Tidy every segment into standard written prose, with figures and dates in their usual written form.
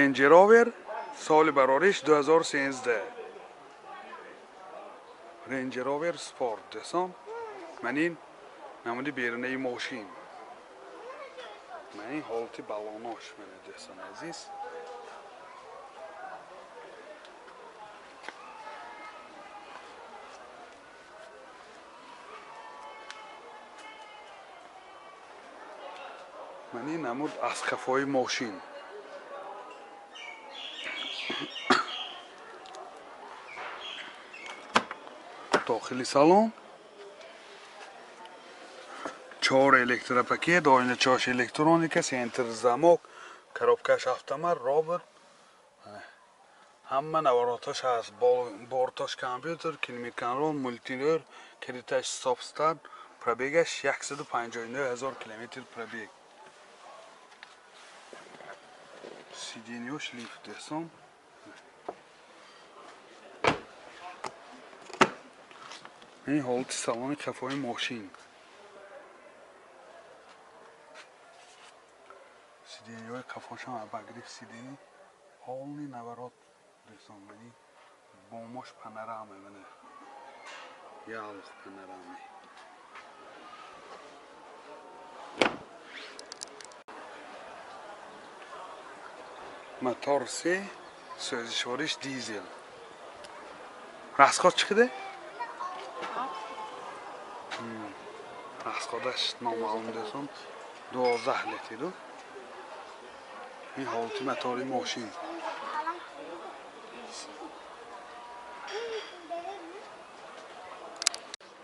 Range Rover соли барориш 2013. Range Rover Sport дӯстон. Ман ин намуди берунаи мошин. Ман ин ҳолати балонош мана дӯстони азиз. Ман ин намуд аз қафои мошин. Дохили салон 4 электропакет, оиначааш электроника, центр замок, коробкаш автомат, робот, ҳама навороташ ҳаст, борташ компютер, климат-контрол, мультирӯл, кредиташ стоп-старт, пробегаш 159 000 километр пробег. Сиденьёш лифт дӯстон. Ин ҳолати салони қафои мошин. Сиденьёи қафошам обогрев сиденьи, полный наворот дӯстон. Мани бомош панорама, мана ялх панорама. Мотор се, сӯзишвориш дизел. Расход чӣ қадар? Расходаш номаълум дӯстон. 12 литр. Ин ҳолати мотори мошин.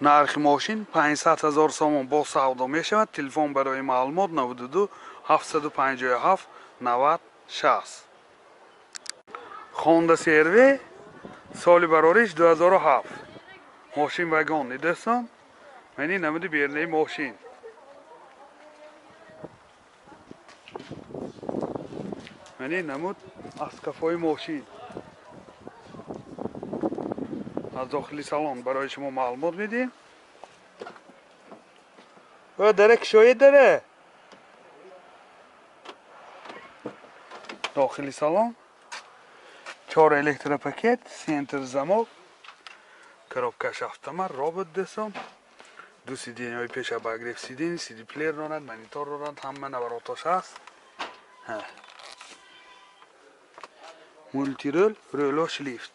Нархи мошин 500 000 сомон бо савдо мешавад. Телефон барои маълумот 92 757 90 60. Honda CR-V соли барориш 2007. Мошин вагон дӯстон. Ман ин намуди берунаи мошин. Ман ин намуд аз қафои мошин. Аз дохили салон барои шумо маълумот медиҳем. Дара кушоед дара. Дохили салон 4 электропакет, центр замок, коробкаш автомат, робот дӯстон. Ду сиденьяҳои пеш обогрев сиденья, CD-плеер дорад, монитор дорад, ҳама навороташ ҳаст. Мультирӯл, рӯлош лифт.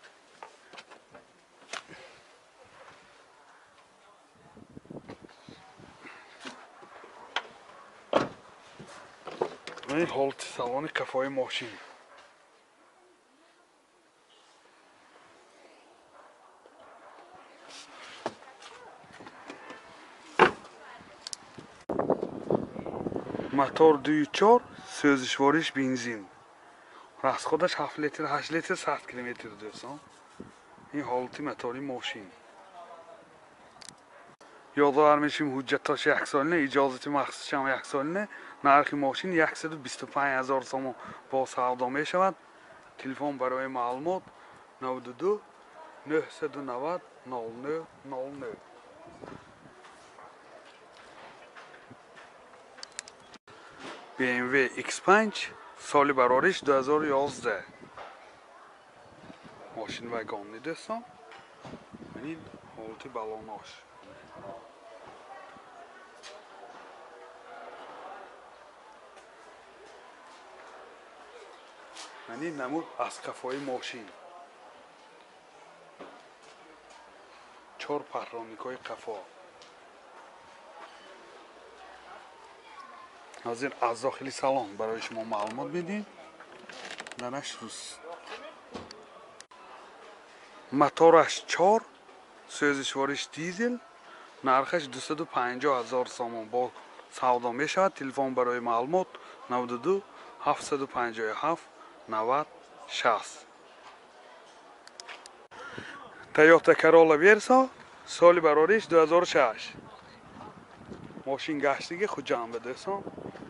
Ин ҳолати салони қафои мошин. Мотор 2.4, сӯзишвориш бензин. Расходаш 7 литр, 8 литр, 100 километр дӯстон. Ин ҳолати мотори мошин. Ёдовар мешим ҳуҷҷатош яксолина, иҷозати махсусшам яксолина. Нархи мошин 125 000 сомон бо савдо мешавад. Телефон барои маълумот 92 990 09 09. BMW X5 соли барориш 2011. Мошин вагонни дӯстон. Ин ҳолати балонош. Ман ин намуд аз қафои мошин. 4 парроникҳои қафо. Ҳозир аз дохили салон барои шумо маълумот медиҳем. Дараш рус. Мотораш 4, сӯзишвориш дизел, нархаш 250 000 сомон бо савдо мешавад. Телефон барои маълумот 92 757 90 60. Toyota Corolla Verso соли барориш 2006. Мошин гаштиги Хуҷанд дӯстон.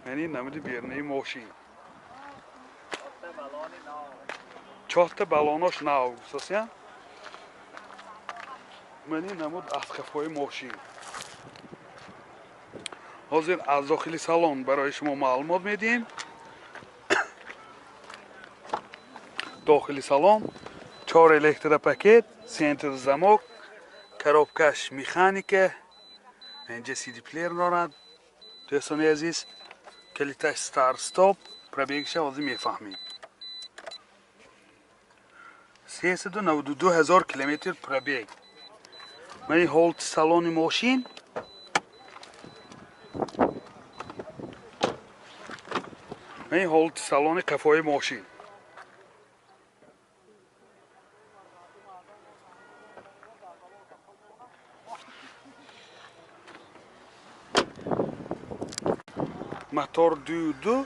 Ман ин намуди берунаи мошин. 4 балонош нав гуфтасян. Ман ин намуд аз қафои мошин. Ҳозир аз дохили салон барои шумо маълумот медиҳем. Дохили салон 4 электропакет, центр замок, коробкаш механика, инҷа CD плеер дорад. Дӯстони азиз, калиташ старт стоп, пробегша ҳозир мефаҳмем. 392 ҳазор километр пробег. Мани ҳолати салони мошин. Мани ҳолати салони қафои мошин. Мотор 2.2,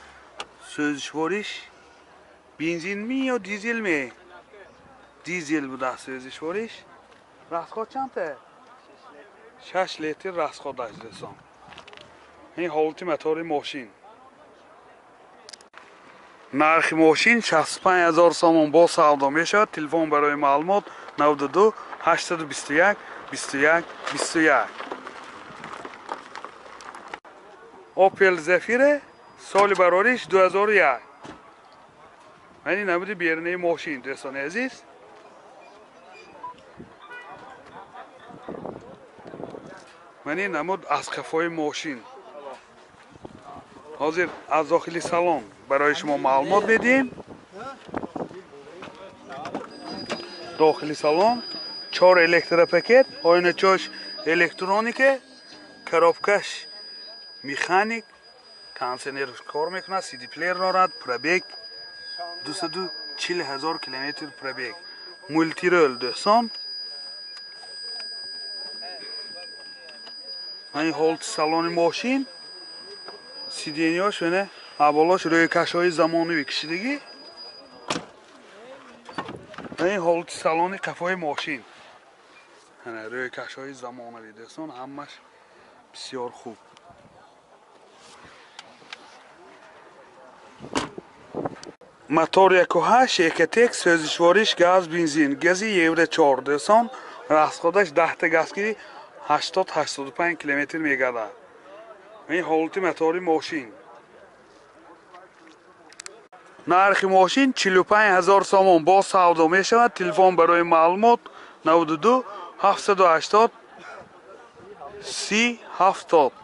сӯзишвориш бензинми ё дизелми? Дизел буда сӯзишвориш. Расход чандта? 6 литр расход дошт дӯстон. Ин ҳолати мотори мошин. Нархи мошин 65 ҳазор сомон бо савдо мешавад. Телефон барои маълумот 92 821 21 21. Opel Zafira соли барориш 2001. Мани намуди берунаи мошин дӯстони азиз. Мани намуд аз қафои мошин. Ҳозир аз дохили салон барои шумо маълумот медиҳем. Дохили салон 4 электропакет, оиначош электроника, коробкаш механик, кондиционер кор мекунад, CD плеер дорад, пробег 240 ҳазор километр пробег. Мултирол дӯстон. Мани ҳолати салони мошин, сиденьяш вена аболош рӯйкашҳои замонавӣ кишидагӣ. Мани ҳолати салони қафои мошин. Рӯйкашҳои замонавӣ дӯстон, ҳамаш бисёр хуб. Мотор 1.8 Экотек, сӯзишвориш газ бензин, гази Евро 4 дӯстон. Расходаш 10 та газ ки 80-85 километр мегардад. Ин ҳолати мотори мошин. Нархи мошин 45 ҳазор сомон бо савдо мешавад. Телефон барои маълумот 92 780 30 70.